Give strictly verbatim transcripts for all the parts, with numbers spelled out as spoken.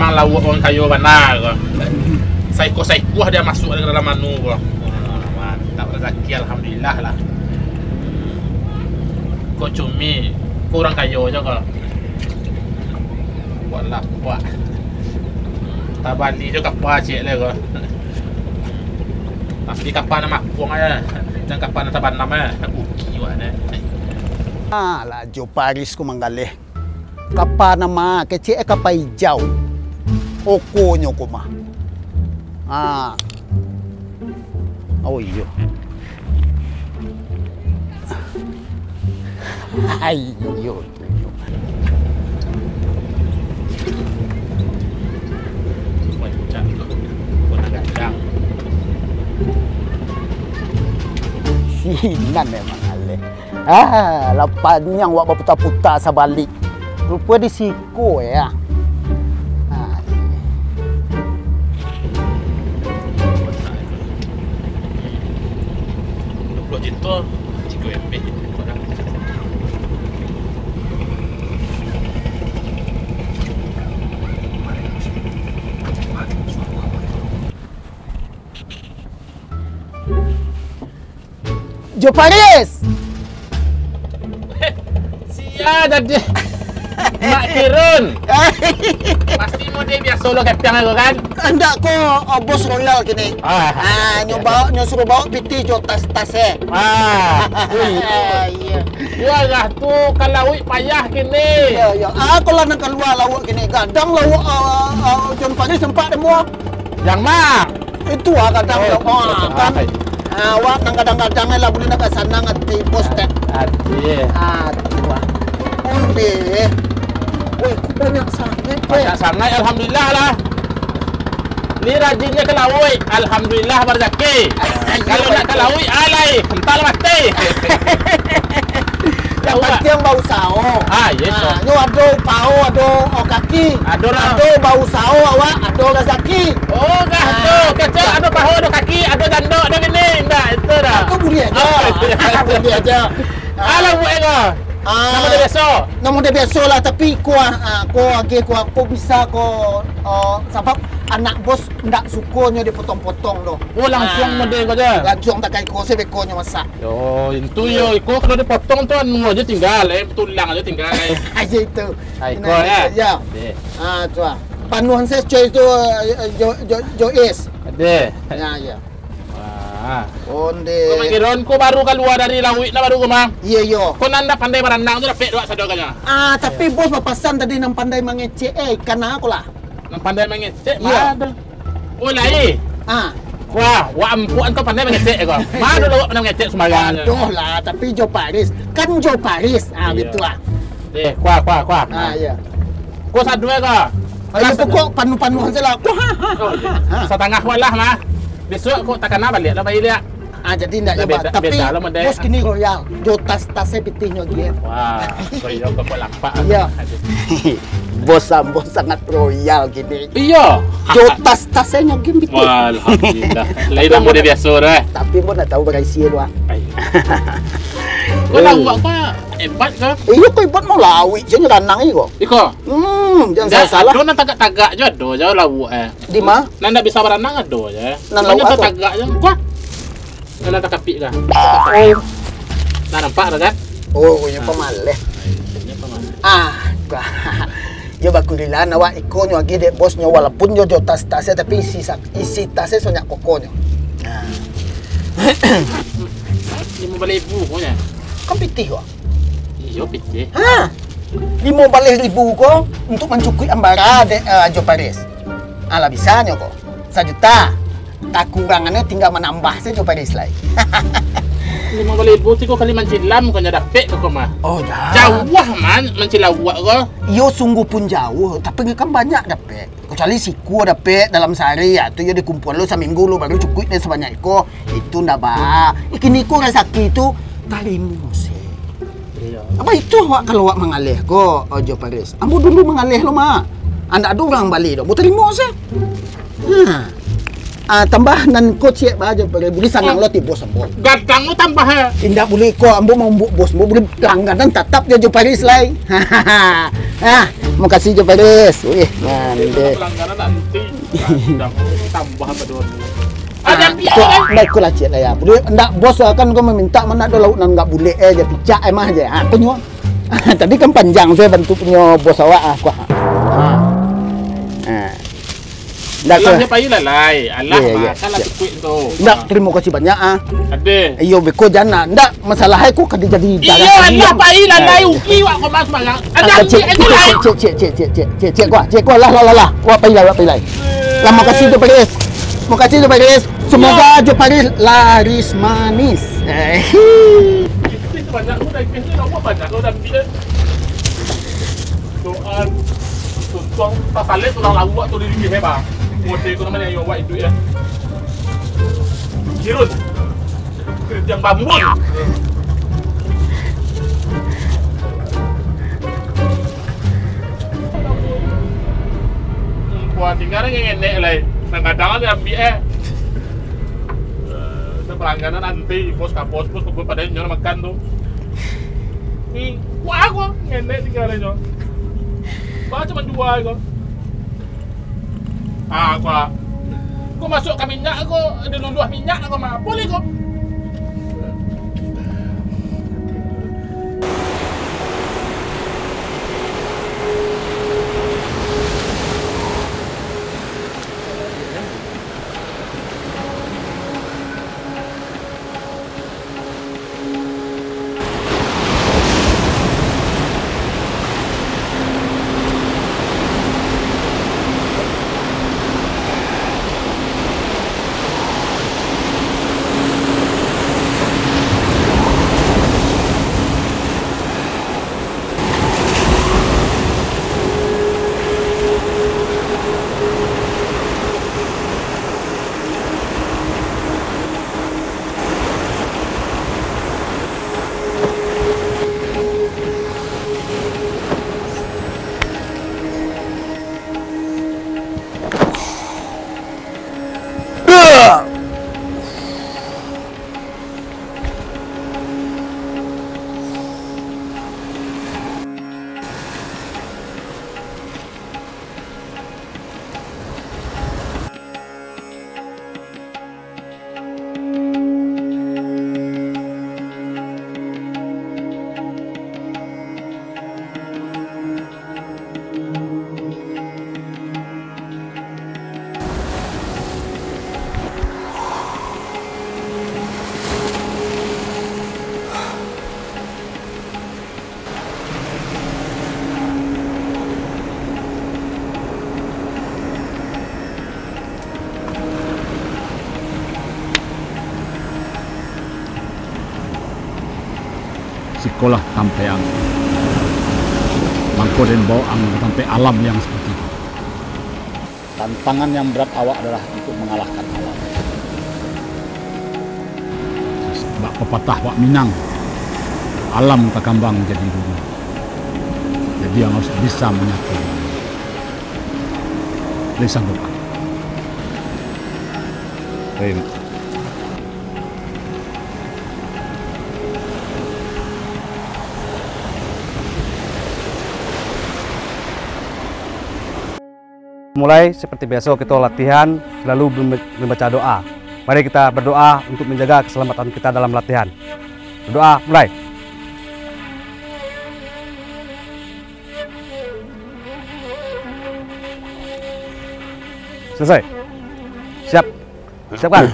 Lauak urang kayo bana ko. Saikuah-saikuah dia masuak ka dalam anu ko. Wah, mantap, rasaki, alhamdulillah lah. Ko cumi, ko urang kayo jo ko. Buatlah buat. Tabali jo kapa ciek le ko. Tapi kapa nan makuang aja. Jan kapa nan tabanam aja. Rugi wak ne. Alah, jo Paris ko manggaleh. Kapa nan ma, kecek e kapa ijau. Okonyo ko mah. Ha. Oh iyo. Ai iyo tu iyo. Sinan memang aleh. Ah, lah paniang wak baputa-puta sabalik. Rupo di siko, ya. Ah. Dua puluh juta, tiga M B. Jo Paris. Sia jadi Mak Kirun. Pasti mode biaso lo kepiang ko kan? Ndak ko, oh, bos royal kini. Ah, ah, nyo bawa, nyo suruh bawa piti jo tas-tas eh. Ah, ui. Ah, iya. Yo lah tu kalau payah kini. Iya, iya. Ah, kalau nak keluar lauak kini, gadang lauak, ah, ah, John Paris nampak demo. Yang ma? Itu ah, kadang oh, ah, kan. Ah, awak nang kadang-kadang lah buliah nak sanang ati bos teh. Ati. Ah, tu ah. Onde. Weh, kok banyak sangat, weh. Banyak sangat, alhamdulillah lah. Ni rajinnyo ka lauik, alhamdulillah barajaki. Kalau nak ka lauik, alai, entah lah mati. Yang penting bausaho. Ah, iya, ah, nyo ado paho, ado, oh, kaki. Ado lah. Ado bausaho awak, ado razaki. Oh, dah tu. Kecek ado paho, ado kaki, ado jandok, ado gini. Indak, itu dah. Itu buliah aja. Ah, iya. Buliah aja. Alah, buek ko. Ah, namo dia biaso? Namo dia biaso lah, tapi ko, ah, ko agih ko, ko bisa ko, oh, sabab anak bos ndak suko nyo dipotong-potong doh. Oh, langsuang ah, model ko aja. Langsuang takai ko, sebeko nyo masak. Yo, itu yo, iko kalau dipotong tu anu aja tinggal, eh, tulang aja tinggal, eh. Aja itu. Ah, iko, nah, ya? Ya. Deh. Ah, tu ah. Panuhan ses coy tu, eh, jo, jo, jo es. Deh. Ya, ya. Wah. Onde. Ko Mak Giron, ko baru kalua dari lauik nah baru ko, Mang. Iya, iyo. Ko nan ndak pandai baranang tu dapek duit sado kanyo. Ah, tapi bos bapasan tadi nan pandai mangecek, eh, ikan ako lah. Nan pandai mangecek, iya. Mah ado. Oh, lai. Ah. Wah, wak ampuak tu pandai mangecek ko. Mah ado lo wak pandai mangecek sumbarang. Aduh lah, tapi jo Paris. Kan jo Paris. Ah, iya. Gitu lah. Eh, kuah, kuah, kuah. Ah, iya. Kuah sadu ko. Ayo, pokok panuh-panuh sajo lah. Kuah, ha, ha, oh, iya. Ha. Satangah walah mah. Besok ko takana baliak lah, baliak. Ah, jadi ndak. Tapi beda lah model. Bos kini royal. Jo tas-tasnyo pitih nyo agiah. Wah, royal ko lapak. Iya. Bos ambo sangat royal kini. Iya. Jo tas-tasnyo agiah pitih. Wah, alhamdulillah. Lain lah model biaso dah. Tapi ambo ndak tahu baraisi tu ah. Ai. Ko lawak ko hebat ko? Iyo ko hebat, mau lawik je nyeranang iko. Iko. Hmm, jan salah-salah. Ado nan tagak-tagak je ado je lawak eh. Di ma? Nan ndak bisa baranang ado je. Nan lawak tu? Tagak je. Kuah. Nan takapik kah? Oh. Nah, nampak dah kan? Oh, inyo pamaleh. Inyo pamaleh. Ah, kuah. Yo bakulilan awak iko nyo agiah dek bos nyo walaupun nyo jo tas-tas tapi isi sak-, isi tas sonyak kokonyo. Nah. Limo baleh ribu ko nyo. Kan pitih ko. Iyo, pitih. Ha. Limo baleh ribu ko untuk mancukuik ambara dek, eh, Jo Paris. Alah bisa nyo ko. Sajuta. Takurangannyo tinggal manambah sajo Paris lai. Limo baleh ribu tu ko kali mancilam ko nyo dapek ko mah. Oh, jauah. Jauah man mancilawak ko. Iyo sungguh pun jauah, tapi kan banyak dapek. Kecuali sikua dapek dalam sahari, ya, tu yo dikumpuan lo saminggu lo baru cukuik dek sabanyak iko. Itu ndak ba. Kini ko rasaki tu tarimo se. Iyo. Apa itu awak kalau awak mangaleh ko, Ojo Paris? Ambo dulu mangaleh lo, Mak. Andak ado urang bali do, ambo tarimo se. Ha. Ah, tambah nan ko ciek ba Jo Paris, buli sanang lo ti bos ambo. Gadang lo tambah, eh. Indak buli ko, ambo maumbuk bos, ambo buli langganan tatap jo Jo Paris lai. Ha. Makasih jo Paris. Wih, mantap. Pelanggaran nanti. Tambah berdoa. Ah, tapi tu, ndak iko lah, ciek lah ya. Ndak, bos kan ko mamintak, ma ndak ado lauak nan agak bulek, eh, jo picak, eh, mah je. Ha, ko nyo. Tadi kan panjang se bantuaknyo bos awak, ah, kuah. Ha. Ha. Ndak, alah, ko. Nyo pai lah, lai. Alah, iyo, iyo, makan lah, iyo. Cukuik tu. Ndak, tarimo kasih banyak, ah. Ade. Iyo, beko jan, ah. Ndak, masalah ko ka dijadi. Iyo, darah alah, pai lah, lai. Uki wak ko mas magang. Ada, ah, ciek, ciek, lai. Ciek, ciek, ciek, kuah, ciek, kuah. Lah, lah, lah, lah. Wak pai lah, wak pai lah. Lah, makasih jo Paris. Makasih jo Paris. Semoga jo Paris laris manis. Eh. Banyak tu, dah, ipih ni lawa banyak tu, dah, ambil, eh. Doa, tuntuang, tasalek tu, lah, lawa tu, di, di, hebat. Mode tu namanya, yo, wak itu, ya. Kirun. Keriting bambu. Hmm, buah tinggal ni ngenek lai. Kadang-kadang dia ambil, eh. Eh, itu pelanggaran nanti, bos ka bos, bos ka bos, padahal nyo makan tu. Hmm, wah, aku ngenek tinggal nyo. Bah, cuma dua ko. Ah, ko, ah. Ko masuk ka minyak ko, diluluah minyak ko, mah. Boleh ko. Sikolah tampek ang. Mangko den bawa ang ka tampek alam yang seperti itu. Tantangan yang berat awak adalah untuk mengalahkan alam. Bak pepatah wak Minang, alam takambang jadi dunia. Jadi, ang harus bisa menyatukan. Lai sanggup ang? Baik. Mulai seperti biasa, kita latihan, lalu memba-, membaca doa. Mari kita berdoa untuk menjaga keselamatan kita dalam latihan. Berdoa, mulai. Selesai. Siap. Siapkan.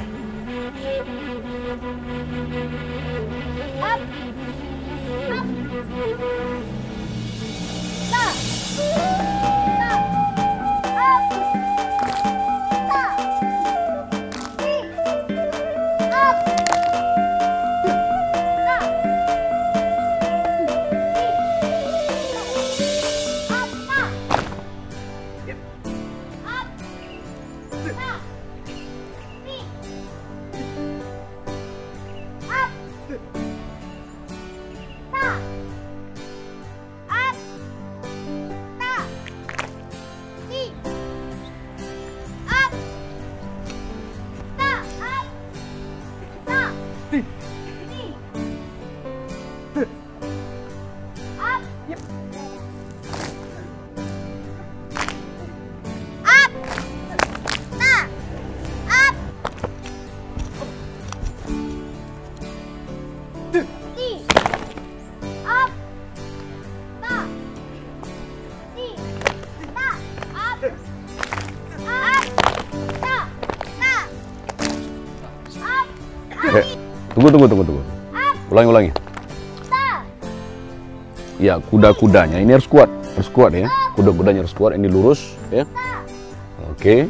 Tunggu, tunggu, tunggu, tunggu. Ulangi, ulangi. Ya, kuda-kudanya ini harus kuat. Harus kuat, ya. Kuda-kudanya harus kuat, ini lurus, ya. Oke.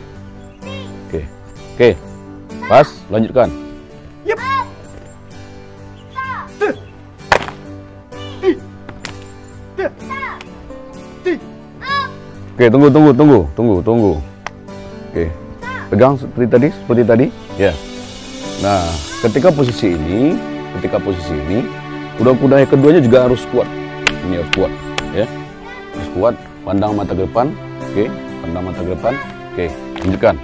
Oke. Oke. Pas, lanjutkan. Yep. Oke, tunggu, tunggu, tunggu, tunggu, tunggu. Oke, pegang seperti tadi, seperti tadi. Ya. Nah, ketika posisi ini, ketika posisi ini, kuda-kuda yang keduanya juga harus kuat. Ini harus kuat, ya. Harus kuat. Pandang mata ke depan. Oke, pandang mata ke depan. Oke, lanjutkan.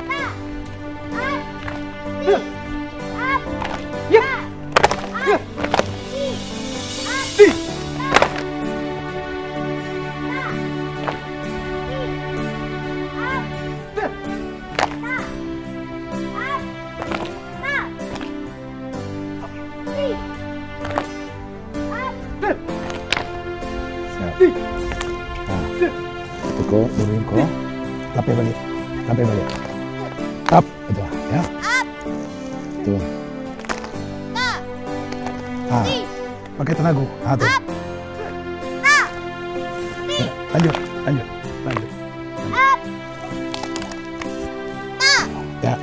Siap. Nah. Itu ko, dulu ko. Lapeh balik. Lapeh balik. Up. Itu, ya. Up. Itu. Ah. Pakai tenaga. Ah, tu. Up. Ya, lanjut, lanjut, lanjut. Up. Ya.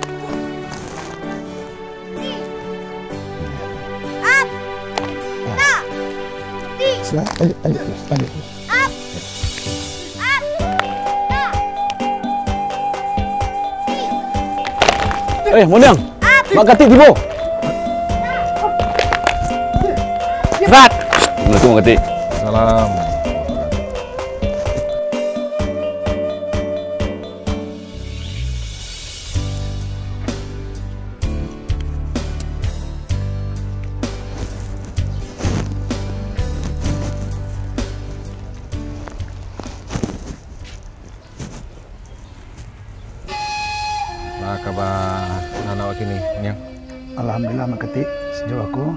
Up. Nah. Sudah, lanjut, lanjut, lanjut. Up. Up. Nah. Eh, Moniang. Up. Mak Katik tibo. Cepat. Assalamualaikum, Mak Katik. Salam. Nah, kaba anak-anak kini, Niang? Alhamdulillah, Mak Katik, sejauh aku,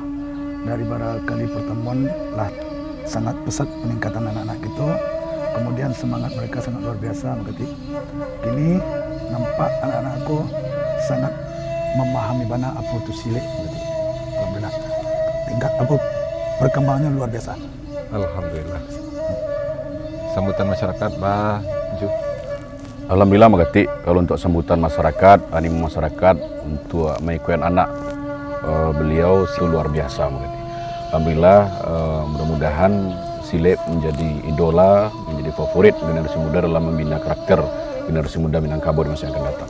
dari bara kali pertemuan lah sangat pesat peningkatan anak-anak kito. Kemudian semangat mereka sangat luar biasa, Mak Katik. Kini nampak anak-anak aku sangat memahami bana apo tu silek, Mak Katik. Alhamdulillah. Tingkat apo perkembangannya luar biasa. Alhamdulillah. Sambutan masyarakat, Bah Ju. Alhamdulillah, Mak Katik, kalau untuk sambutan masyarakat, animo masyarakat untuk mengikuti anak, eh, beliau itu luar biasa, Mak Katik. Alhamdulillah, eh, mudah-mudahan silek menjadi idola, menjadi favorit generasi muda dalam membina karakter generasi muda Minangkabau di masa yang akan datang.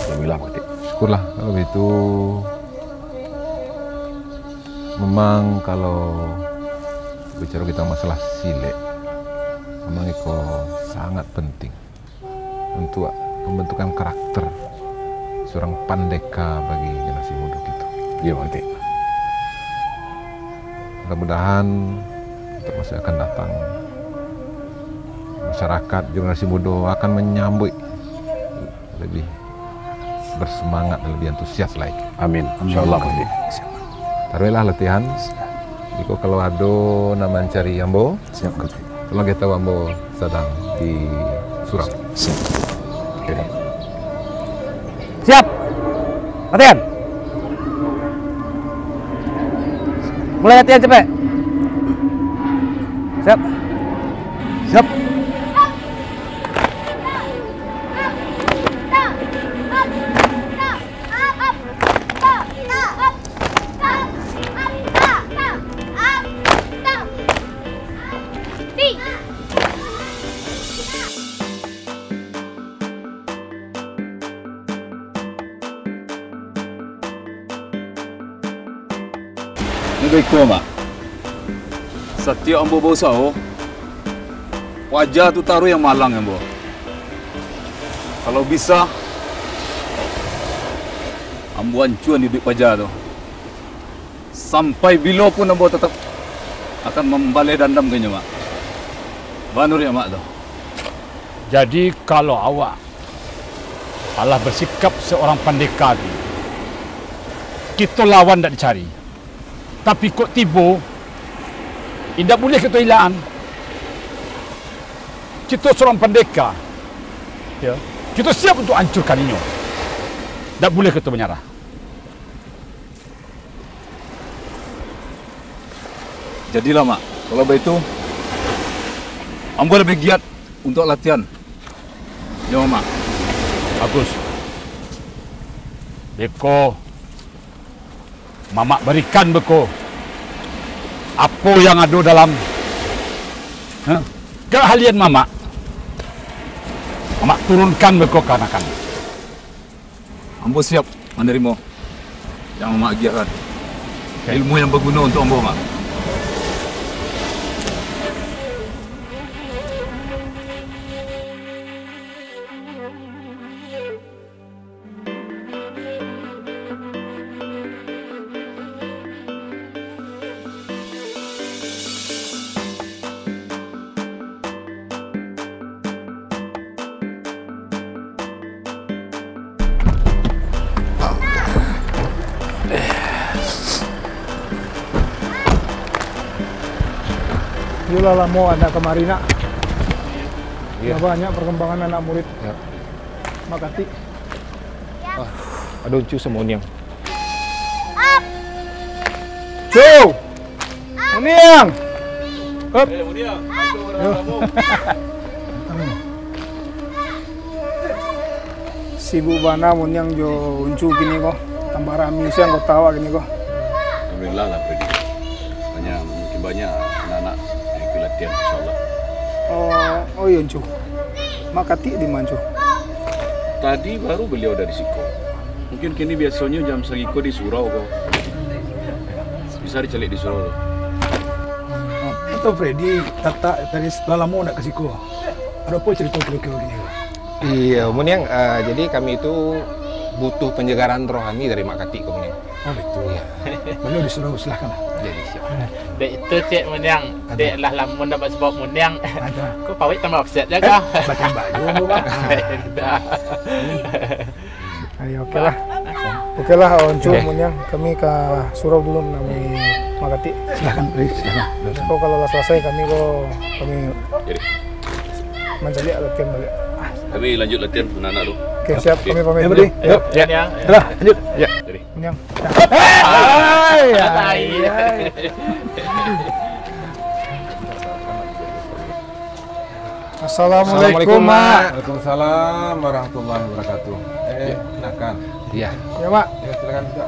Alhamdulillah, Mak Katik. Syukurlah kalau begitu. Memang kalau bicara kita masalah silek, memang iko sangat penting untuk pembentukan karakter seorang pandeka bagi generasi muda kita. Iya, Mak Katik. Mudah-mudahan untuk masa yang akan datang, masyarakat, generasi muda akan menyambut lebih bersemangat dan lebih antusias lai. Amin. Amin. Insyaallah, Mak Katik. Taruihlah latihan. Iko kalau ado nan mancari ambo, siap, Mak Katik. Tolong kasih tahu ambo sadang di surau. Siap. Oke. Siap. Latihan. Mulai latihan capek. Siap. Siap. Nyo baiko, Mak. Satiok ambo bausaho, paja tu taruih yang malang ambo. Kalau bisa, ambo ancuan iduik paja tu. Sampai bilo pun ambo tatap akan mambaleh dandam ka inyo, Mak. Bana nyo, Mak, tu. Jadi, kalau awak alah basikap seorang pandeka tu, kito lawan ndak dicari. Tapi kok tibo, indak buliah kito ilaan. Kito seorang pandeka, ya, kito siap untuk ancurkan inyo. Ndak buliah kito manyarah. Jadilah, Mak. Kalau baitu, ambo labiah giat untuak latihan. Yo, Mak. Bagus. Beko, Mamak barikan beko apo yang ado dalam, ha, keahlian Mamak. Mamak turunkan beko ka anakan. Ambo siap manarimo yang Mamak agiahkan. Oke. Ilmu yang baguno untuak ambo, Mak. Iyo lah lamo ndak kamari, nak. Iyo. Lah banyak parkambangan anak murid. Yo. Mak Katik. Ah, ado Uncu samo Muniang. Cu! Muniang! Hup! Eh, Muniang, ado urang tamu. Sibuk bana Muniang jo Uncu kini ko. Tambah rami se anggota awak kini ko. Alhamdulillah lah, Freddy. Hanya mungkin banyak anak-anak yang ikut latihan, insyaallah. Oh, oh iyo, Uncu. Mak Katik di ma, Uncu? Tadi baru baliau dari siko. Mungkin kini biasonyo jam sagiko di surau ko. Bisa dicaliak di surau tu. Atau Freddy, Tatak tadi lah lamo ndak ka siko. Ado apo carito kiro-kiro kini ko? Iyo, Muniang, eh, jadi kami tu butuh penyegaran rohani dari Mak Katik ko, Muniang. Oh, betul. Iyo. Baliau di surau, silakan. Jadi, siap. Dek itu, cek Muniang. Aduh. Dek lah lamo ndak basuo Muniang. Aduh. Ko pawik tambah offset juo. Eh, batambah juo, Bang. Dah. Ayo, oke lah. Oke lah, Uncu, Muniang. Kami ka surau dulu, namo Mak Katik. Silakan, Freddy, silakan. Ko kalau lah salasai, kami ko, kami Jadi. mancaliak latihan baliak. Kami lanjut latihan anak-anak tu. Oke, siap. Oke. Kami pamit dulu. Yo, yo. Yo. Yo. Yo lah, lanjut. Yo. Jadi. Muniang. Ai, ai, ai. Assalamualaikum, Mak. Waalaikumsalam warahmatullahi wabarakatuh. Eh, makan. Iya. Ya, Mak. Ya, silakan duduk.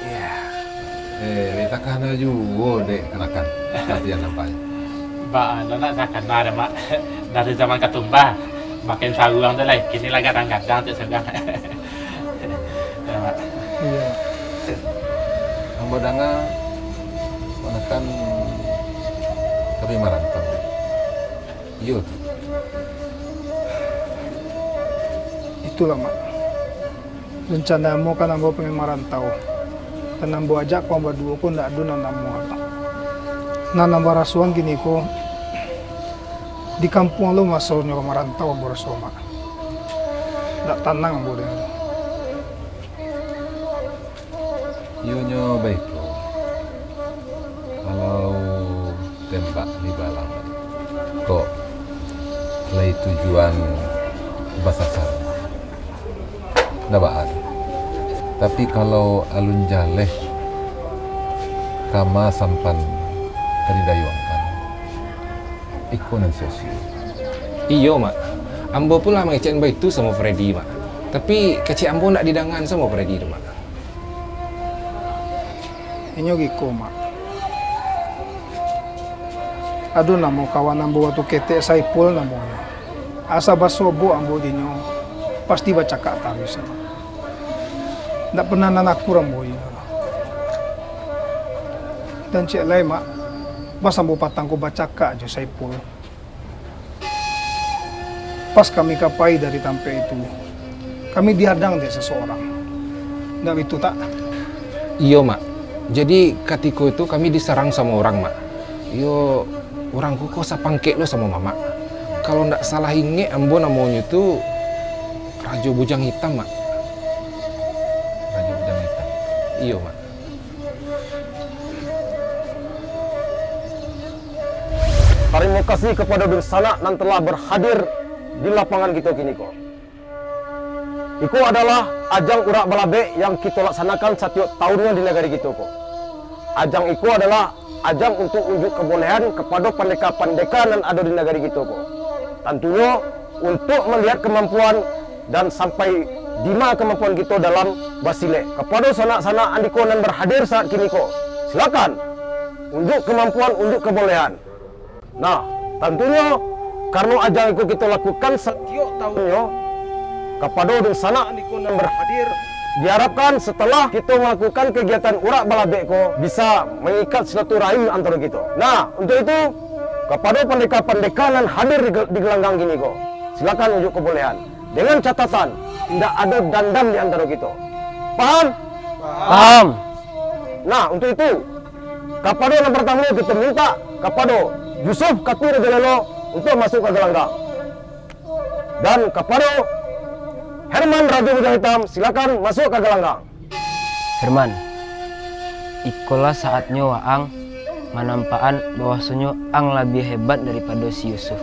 Iya. Eh, takana juo dek kanakan latihan nampaknyo. Ba, anu nak takana dek, Mak. Dari zaman katumbah, makin saruang tu lah, kini lah gadang-gadang tu sadang. Ya, Mak. Iya. Ambo danga, kanakan tapi marantau. Iyo tu. Itulah, Mak. Rencana ambo kan ambo pengen marantau. Dan ambo ajak ko ambo duo ko ndak ado nan namuah. Nan ambo rasoan kini ko, di kampuang lo masonyo marantau ambo raso, Mak. Ndak tanang ambo danga tu. Iyonyo baiko, kalau tembak di balang, kok lai tujuan basasar, ndak baa. Tapi kalau alun jaleh, kama sampan ka didayuangkan, iko nan sia-sia. Iyo, Mak. Ambo pun lah mangecek baitu samo Freddy, Mak. Tapi, kecek ambo ndak didangaan samo Freddy tu, Mak. Inyo giko, Mak. Ado namo kawan ambo wakatu ketek, Saipul namonyo. Asa basobok ambo dinyo, pasti bacakak taruih, Mak. Ndak pernah nan akur ambo dinyo. Dan ciek lai, Mak, pas ambo patang ko bacakak jo Saipul. Pas kami ka pai dari tampek itu, kami dihadang dek seseorang. Ndak bitu, tak? Iyo, Mak. Jadi, katiko itu kami disarang samo urang, Mak. Iyo, urang ko, ko sapangkek lo samo Mamak. Kalau ndak salah ingek ambo namonyo tu Rajo Bujang Hitam, Mak. Rajo Bujang Hitam? Iyo, Mak. Tarimo kasih kapado dunsanak nan telah berhadir di lapangan kito kini ko. Iko adalah ajang urak balabek yang kito laksanakan satiok taunnyo di nagari kito ko. Ajang iko adalah ajang untuak unjuak kabolehan kapado pandeka-pandeka nan ado di nagari kito ko. Tantunyo, untuak malihat kamampuan dan sampai dima kamampuan kito dalam basilek. Kapado sanak-sanak andiko nan bahadir saat kini ko, silakan unjuak kamampuan, unjuak kabolehan. Nah, tantunyo, karano ajang iko kito lakukan satiok taunnyo, kapado dunsanak andiko nan bahadir, diharapkan satalah kito malakukan kagiatan urak balabek ko, bisa mangikat silaturahim antaro kito. Nah, untuak itu, kapado pandeka-pandeka nan hadir di gel-, di galanggang kini ko, silakan unjuak kabolehan. Dengan catatan, indak ado dandam di antaro kito. Paham? Paham. Nah, untuak itu, kapado nan partamo kito mintak kapado Yusuf Katu Rajo Lelo untuak masuak ka galanggang. Dan kapado Herman Rajo Bujang Hitam, silakan masuak ka galanggang. Herman, ikolah saatnyo waang manampakan bahwasonyo ang labiah hebat daripado si Yusuf.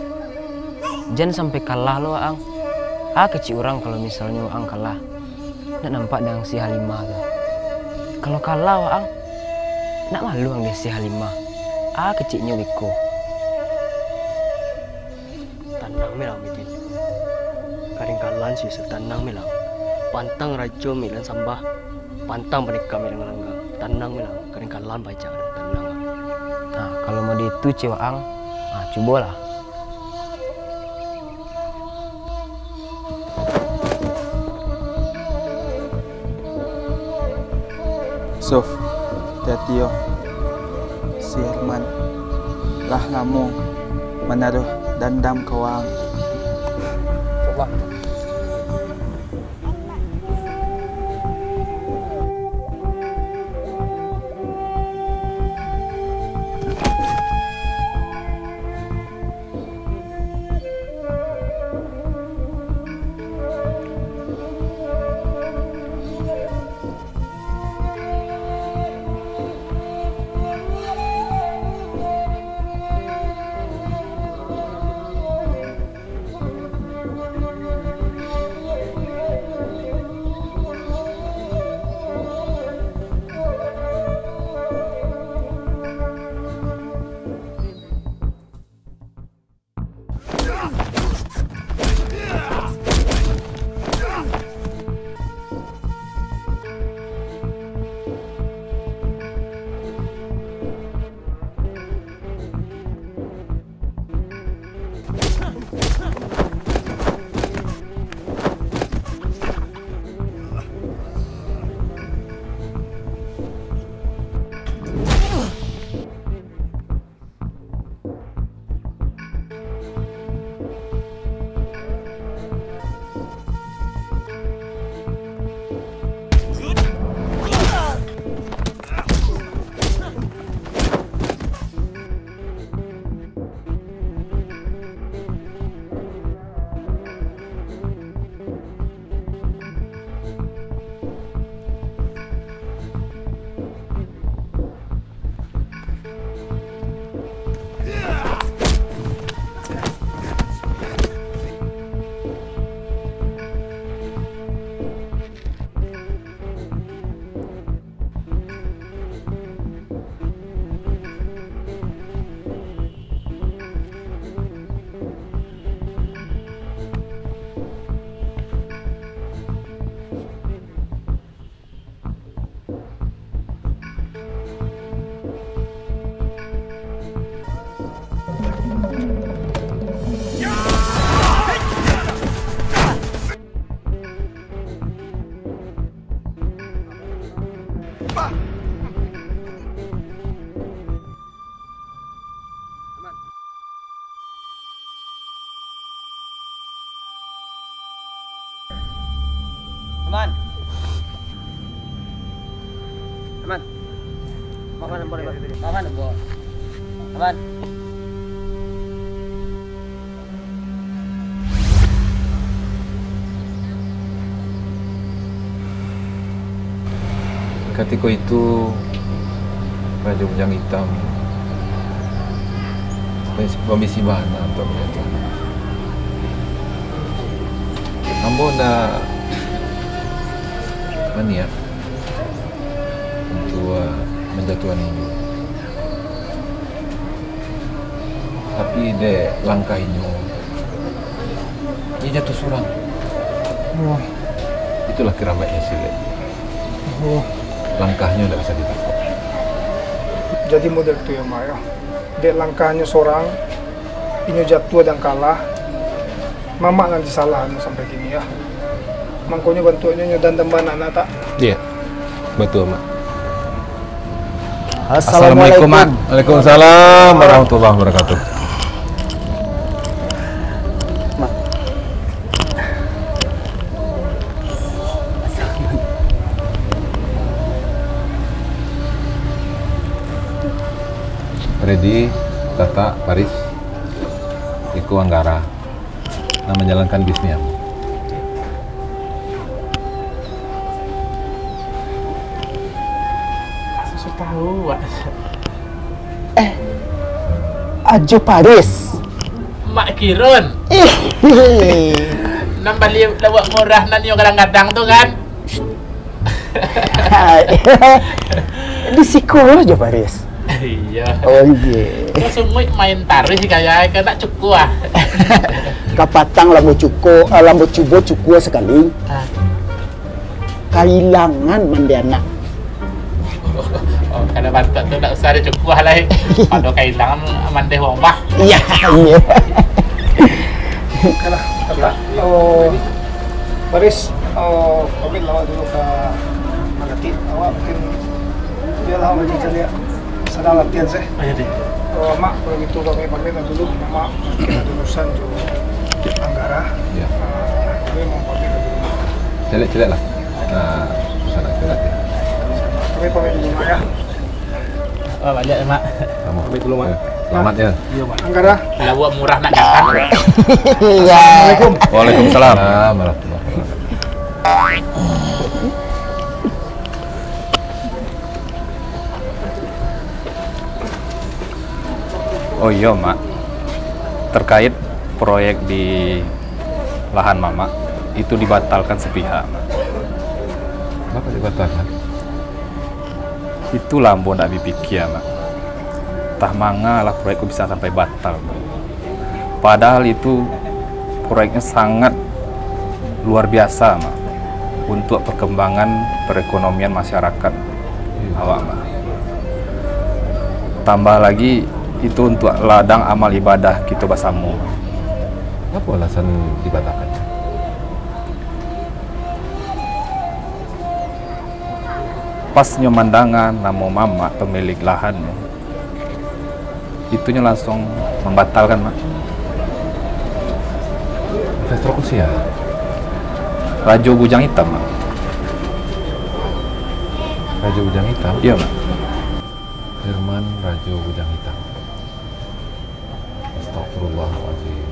Jan sampai kalah lo waang. A kecek urang kalau misalnyo waang kalah. Nak nampak dek si Halimah tu. Kalau kalah waang, nak malu ang dek si Halimah. A keceknyo beko. Tanang me lah, Midin. Karingkalan si Yusuf, tanang me lah. Pantang rajo me lah sambah. Pantang pandeka me lah galanggang. Tanang me lah. Karingkalan pacak, tanang. Nah, kalau model itu cewek ang, nah, cubolah. Suf, hati-hati yo. Si Herman lah lamo manaruah dandam ka waang. Aman. Aman. Maafan, Ambo. Maafan, Ambo. Aman. Katiko itu, Rajo Bujang Itam mambisi bana untuak maliek. Ambo ndak Niat untuak manjatuahkan inyo. Tapi dek langkah inyo, inyo jatuah surang. Oh. Itulah keramatnyo silek. Oh. Langkahnyo ndak bisa ditakuak. Jadi model tu yo, Mak, yo. Dek langkahnyo surang, inyo jatuah dan kalah. Mamak nan disalahan sampai kini, yo. Mangkonyo bantuaknyo nyo dandam bana, tak? Iya, batua, Mak. Assalamualaikum, Mak. Waalaikumsalam warahmatullahi wabarakatuh. Mak. Redi, Tata, Paris, iko Anggara. Nan manjalankan bisnis ambo. Asa tahu, Wak. Eh, Ajo Paris. Mak Kirun. Ih. Nan bali lauak murah nan nyo gadang-gadang tu kan? Hai. Di siko lah jo Paris. Iya. Oh, iya. Kok sunguik main taruih kayak kena cukuah. Kapatang lambo cuko, ah, lambo cubo cukuah sakali. Ah. Kailangan mandi anak. Oh, kalau bantuak tu ndak usah dicukuah lai. Pado kailangan mandeh wabah. Iya, iya. Alah, Tata. Oh, Paris, oh, pamit lah awak dulu ka Mangatik. Awak mungkin bialah awak macam caliak sadang latihan seh. Oh, iya, deh. Oh, Mak, kalau gitu kami pamit lah dulu. Mak, mungkin ada urusan tu Anggara. Iya. Ah, kami mau pamit lah dulu. Caliak-caliak lah. Nah, susah nak curhat ya. Kami pamit dulu, Mak, ya. Oh, baliak ya, Mak. Sama. Pamit dulu, Mak. Ya, selamat ya. Iya, Mak. Anggara. Lauak murah nak datang. Iya. Assalamualaikum. Waalaikumsalam. Waalaikumsalam warahmatullahi wabarakatuh. Oh iyo, Mak. Terkait proyek di lahan Mamak, itu dibatalkan sepihak, Mak. Kenapa dibatalkan? Itulah ambo ndak bapikia, Mak. Tah manga lah proyek ko bisa sampai batal, Mak. Padahal itu proyeknya sangat luar biasa, Mak, untuk perkembangan perekonomian masyarakat awak, Mak. Tambah lagi, itu untuk ladang amal ibadah kito basamo, Mak. Apo alasan dibatalkan? Pas nyo mandanga namo Mamak pemilik lahan, itunyo lansuang mambatalkan, Mak. Investor ko sia? Rajo Bujang Hitam, Mak. Rajo Bujang Hitam? Iyo, Mak. Firman Rajo Bujang Hitam. Astagfirullahaladzim.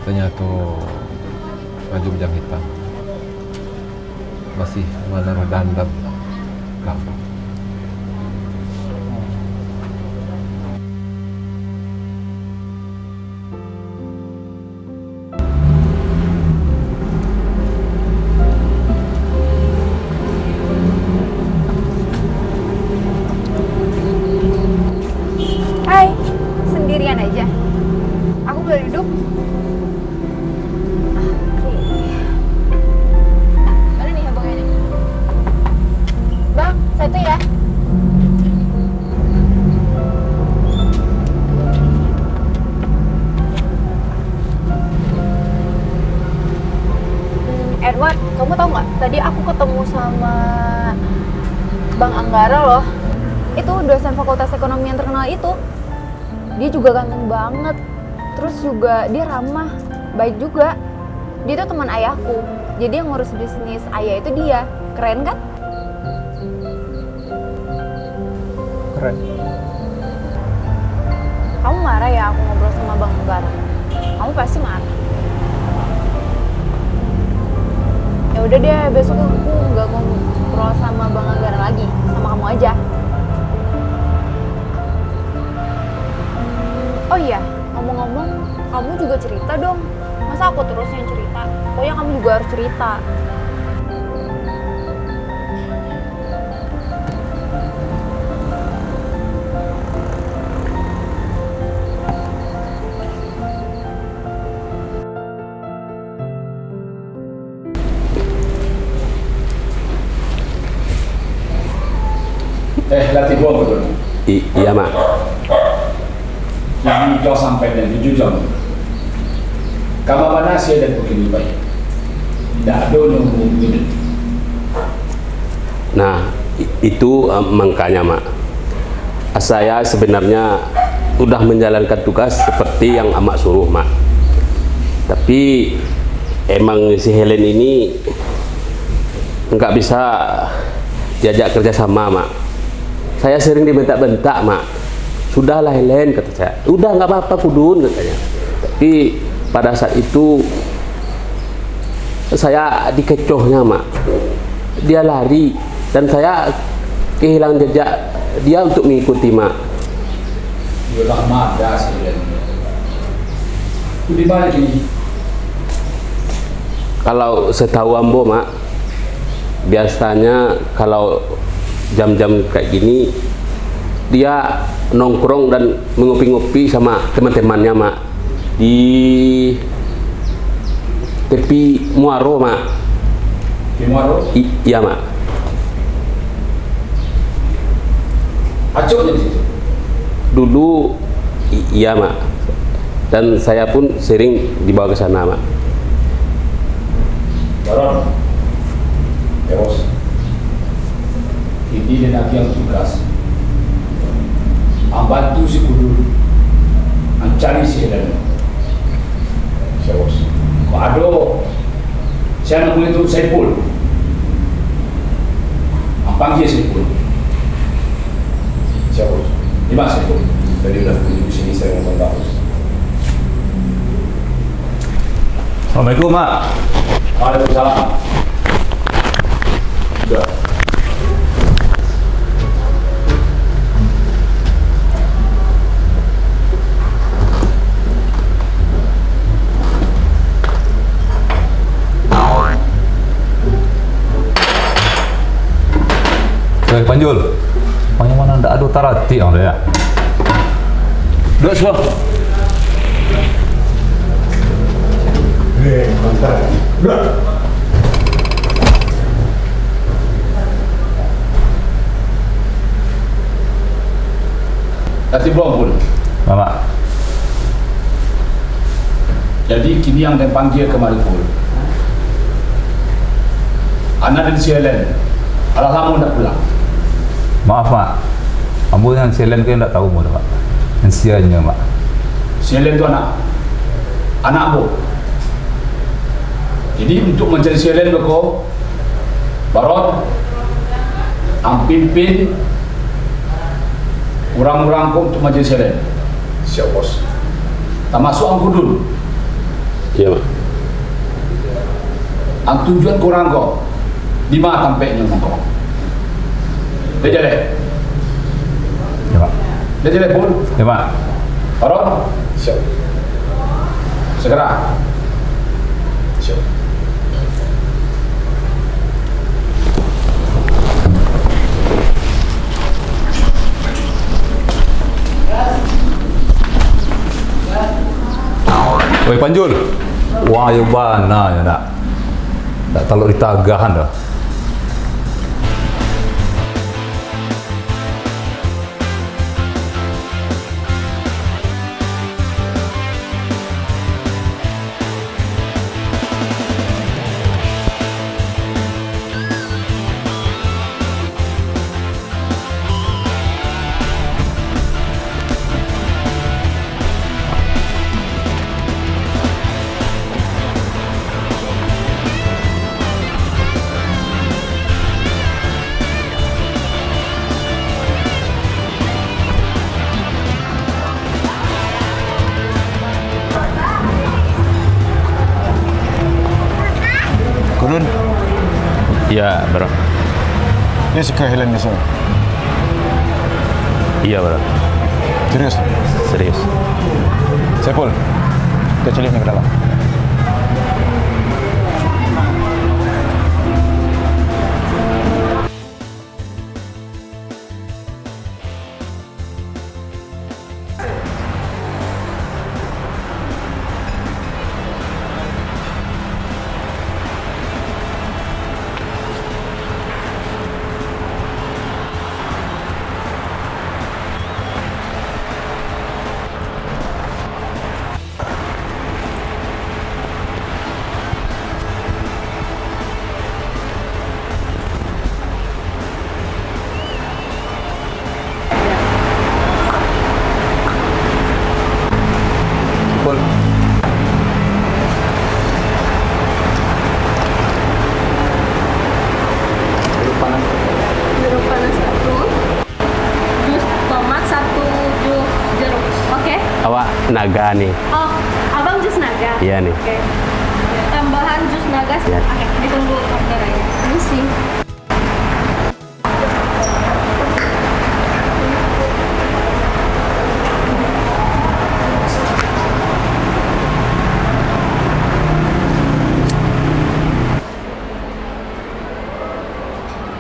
Tanyato Rajo Bujang Hitam masih manaruah dandam ka ambo. Hai, sendirian aja. Aku boleh duduk? Oke. Mana nih abangnya nih? Bang, satu ya. Hmm, Edward, kamu tahu nggak? Tadi aku ketemu sama Bang Anggara loh. Itu dosen Fakultas Ekonomi yang terkenal itu. Dia juga ganteng banget. Terus juga dia ramah, baik juga. Dia tuh teman ayahku. Jadi yang ngurus bisnis ayah itu dia. Keren kan? Keren. Kamu marah ya aku ngobrol sama Bang Anggara? Kamu pasti marah. Ya udah deh, besok aku nggak ngobrol sama Bang Anggara lagi, sama kamu aja. Oh iya, ngomong-ngomong, kamu juga cerita dong. Masa aku terus yang cerita? Pokoknya kamu juga harus cerita. Eh, lah tibo ko tu? I-, iya, Mak. Kini kau sampai dan tujuh jam. Kama bana sia dan kini pai? Ndak ado nyo hubungi. Nah, i-, itu, eh, mangkanya, Mak. Saya sebenarnya udah menjalankan tugas seperti yang Amak suruh, Mak. Tapi, emang si Helen ini nggak bisa diajak kerja sama, Mak. Saya sering dibentak-bentak, Mak. "Sudahlah, Helen," kata saya. "Udah, nggak apa-apa, Kudun," katanya. Tapi pada saat itu, saya dikecohnya, Mak. Dia lari, dan saya kehilangan jejak dia untuk mengikuti, Mak. Yolah, madah sih, Helen. Di mana kini? Kalau setahu ambo, Mak, biasanya kalau jam-jam kayak gini, dia nongkrong dan mengopi-ngopi sama teman-temannya, Mak, di tepi muaro, Mak. Di muaro? I-, iya, Mak. Acok di situ? Dulu, i-, iya, Mak. Dan saya pun sering dibawa ke sana, Mak. Baron. Ya, Bos. Kini den agiah tugas. Ang bantu si Kudun mancari si Helen. Siap, Bos. Kok ado, sia namonyo tu Saipul. Ang panggia Saipul. Siap, Bos. Di ma Saipul? Tadi udah bunyi di sini, saya mau kontak, Bos. Assalamualaikum, Mak. Waalaikumsalam. Sudah. Eh, Panjul. Panjul mah ndak ado taratik ang tu, ya. Duduak, Bang. Eh, bantai. Duduak. Lah tibo, Pul. Mamak. Jadi, kini ang den panggia kamari, Pul. Anak den si Helen, alah lamo ndak pulang. Maaf, Mak. Ambo nan si Helen ko ndak tahu, Mak. Nan sia nyo, Mak. Si Helen tu anak, anak ambo. Jadi, untuk mancari si Helen ko, Baron, ang pimpin urang-urang ko untuk mancari si Helen. Siap, Bos. Tamasuak ang Kudun. Iya, Mak. Ang tunjuakan ka urang ko, di ma tampeknyo mangko. Dek jaleh. Iya, Mak. Dek jaleh, Pul. Iya, Mak. Baron. Siap. Segera. Siap. Woi, Panjul. Wah, yo bana nyo, nak. Tak talok ditagahan doh. Kudun. Iya, bro. Ini si Helen di sini. Iya, bro. Serius? Serius. Saiful, kita caliak ni ke dalam. Naga nih. Oh, abang jus naga? Iya nih. Oke. Tambahan jus naga. Iya. Oke, ditunggu orderannya. Permisi.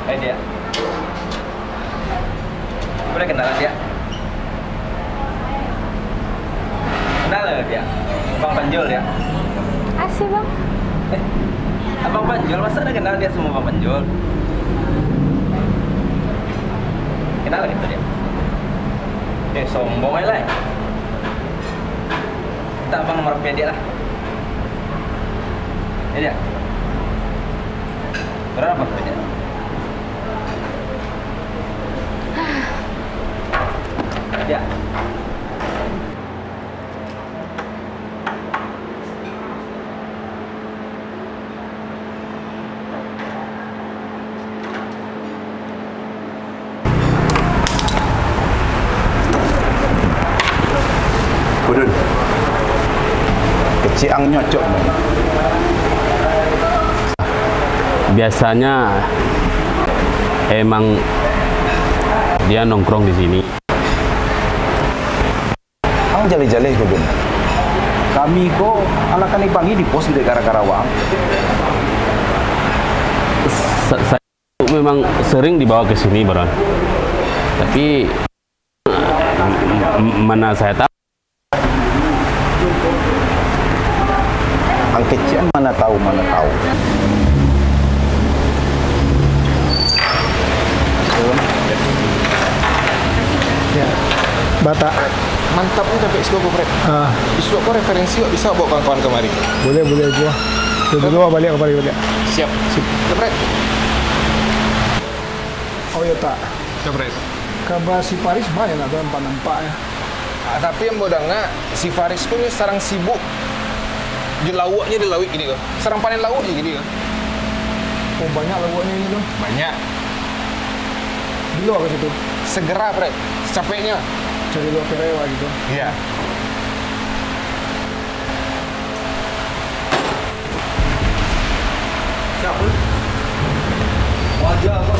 Hai, Diak. Boleh kenalan, Diak? Kenal nggak, Diak? Bang Panjul, Diak. Asik, Bang. Eh, Abang Panjul, masa nggak kenal, Diak, sama Bang Panjul? Kenal gitu, Diak. Eh, sombong aja lah. Minta Abang nomor H P, Diak, lah. Ya, Diak. Berapa, Diak? Diak. Udun. Kecik ang nyocok. Biasanya emang dia nongkrong di sini. Ang jaleh-jaleh ko, Dun. Kami ko, anak kan Ibangi di pos dek gara-gara wang. Sa-, saya memang sering dibawa ke sini, Baron. Tapi, m-, m-, mana saya tahu. Ang kecik mana tahu, mana tahu. Ya. Batak. Mantap ni sampai siko, Pret. Ah. Isuak ko referensi wak bisa bawa kawan-kawan kamari. Boleh, boleh aja. Dulu baliak kamari baliak. Siap. Sip. Oke, Pret. Oh, ya, tak. Oke, Pret. Kabar si Paris banyak lah, nampak-nampak ya. Ah, tapi ambo danga, si Faris ko nyo sarang sibuk jo lauaknyo di lauik gini ko. Sarang panen lauak je gini ko. Oh, banyak lauaknyo ini tu. Banyak. Bilo ka situ? Segera, Pret. Secapeknyo. Cari lauak perewa gitu. Iya. Siapa? Wajah kau